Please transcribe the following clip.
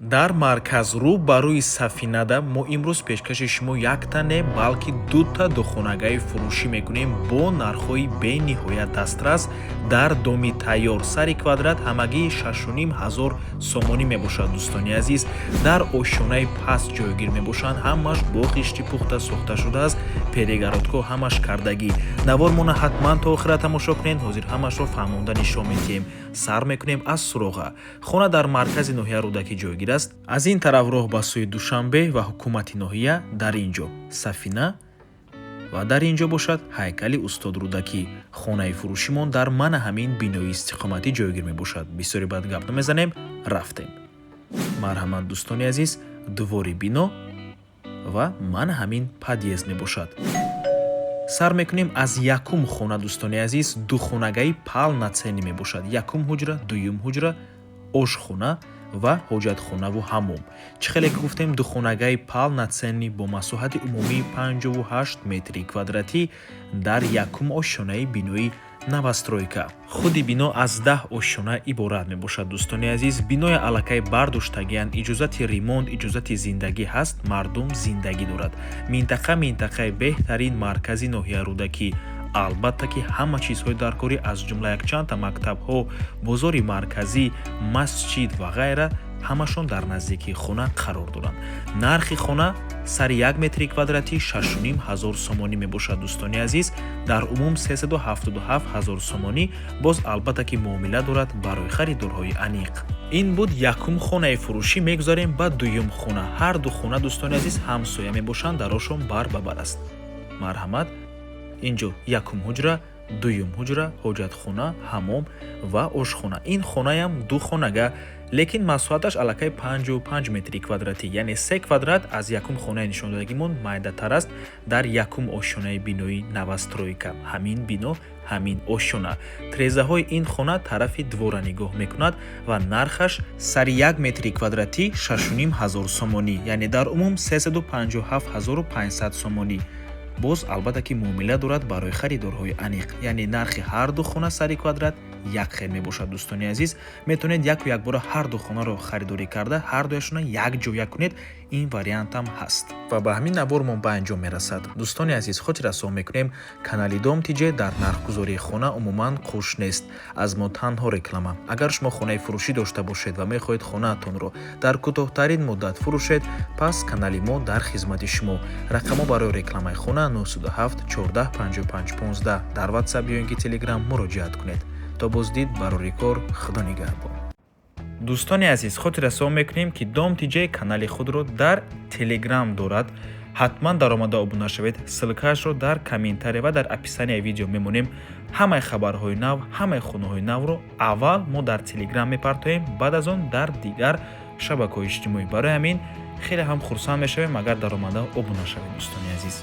Дар марказ, рӯ ба рӯи Сафинада, мо имрӯз пешкаши шумо якта не, балки дута духонагаи фурӯшӣ мекунем бо нархҳои бениҳоят дастрас дар доми тайёр. Сари квадрат ҳамагӣ 6500 сомонӣ мебошад. Дӯстони азиз, дар ошёнаи паст ҷойгир мебошанд. Ҳамаш бо хишти пухта сохта шудааст, перегородка ҳамаш кардагӣ. Навормона ҳатман то охира тамошо кунед. Ҳозир ҳамашро фаҳмонда нишон медиҳем. Сар мекунем аз суроға. Хона дар маркази ноҳия Рӯдакӣ ҷойгир аст. Аз ин тараф роҳ ба сӯи Душанбе ва ҳукумати ноҳия, дар ин ҷо Сафина ва дар ин ҷо бошад ҳайкали устод Рӯдакӣ. Хонаи фурӯшимон дар мана ҳамин бинои истиқоматӣ ҷойгир мебошад. Бисёре баъд гап намезанем, рафтем. Марҳамат, дӯстони азиз, двори бино ва мана ҳамин подъезд мебошад. Сар мекунем аз якум хона. Дӯстони азиз, духонагаи полноценный мебошад: якум ҳуҷра, дуюм ҳуҷра, ошхона ва ҳоҷатхонаву ҳаммом. Чӣ хеле ки гуфтем, духонагаи полноценный бо масоҳати умумии 58 метри квадратӣ дар якум ошёнаи бинои новостройка. Худи бино аз 10 ошёна иборат мебошад. Дӯстони азиз, бинои аллакай бардоштагианд, иҷозати ремонт, иҷозати зиндагӣ ҳаст, мардум зиндагӣ дорад. Минтақа минтақаи беҳтарин, маркази ноҳия Рӯдакӣ. Албатта ки ҳама чизҳои даркорӣ, аз ҷумла якчандта мактабҳо, бозори марказӣ, масҷид ва ғайра, ҳамашон дар наздикии хона қарор доранд. Нархи хона сари 1 метри квадратӣ 6500 сомонӣ мебошад. Дӯстони азиз, дар умум 377 ҳазор сомонӣ. Боз, албатта ки, муомила дорад барои харидорҳои аниқ. Ин буд якум хонаи фурӯшӣ. Мегузарем ба дуюм хона. Ҳар ду хона, дӯстони азиз, ҳамсоя мебошанд, дарошон бар ба бар аст. Марҳамат, ин ҷо якум ҳуҷра, дуюм ҳуҷра, ҳоҷатхона, ҳаммом ва ошхона. Ин хонаям ду хонага, лекин масоҳаташ аллакай 55 метри квадратӣ, яъне се квадрат аз якум хонаи нишондодагимон майдатар аст. Дар якум ошёнаи бинои новостройка, ҳамин бино, ҳамин ошёна. Трезаҳои ин хона тарафи двора нигоҳ мекунад ва нархаш сари 1 метри квадратӣ 6500 сомонӣ, яъне дар умум 357 500 сомонӣ. Боз, албатта ки, муомила дорад барои харидорҳои аниқ, яъне нархи ҳар ду хона сари квадрат як хел мебошад. Дӯстони азиз, метавонед яку якбора ҳар ду хонаро харидорӣ карда, ҳар дуяшонро якҷоя кунед. Ин вариантам ҳаст. Ва ба ҳамин навормон ба анҷом мерасад. Дӯстони азиз, хотиррасон мекунем, канали Дом Тиҷе дар нархгузории хона умуман қуш нест. Аз мо танҳо реклама. Агар шумо хонаи фурӯшӣ дошта бошед ва мехоҳед хонаатонро дар кӯтоҳтарин муддат фурӯшед, пас канали мо дар хизмати шумо. Рақамҳо барои рекламаи хона 907 14 55 15. Дар Ватсап ё ин ки Телеграм муроҷиат кунед. То боздид, барори кор, Худо нигаҳбон. Дӯстони азиз, хотиррасон мекунем, ки Дом Тиҷе канали худро дар Телеграм дорад. Ҳатман даромада обуна шавед. Ссылкаашро дар комментария ва дар описанияи видео мемонем. Ҳамаи хабарҳои нав, ҳамаи хонаҳои навро аввал мо дар Телеграм мепартоем, баъд аз он дар дигар шабакаҳои иҷтимоӣ. Барои ҳамин хеле ҳам хурсанд мешавем, агар даромада обуна шавед, дӯстони азиз.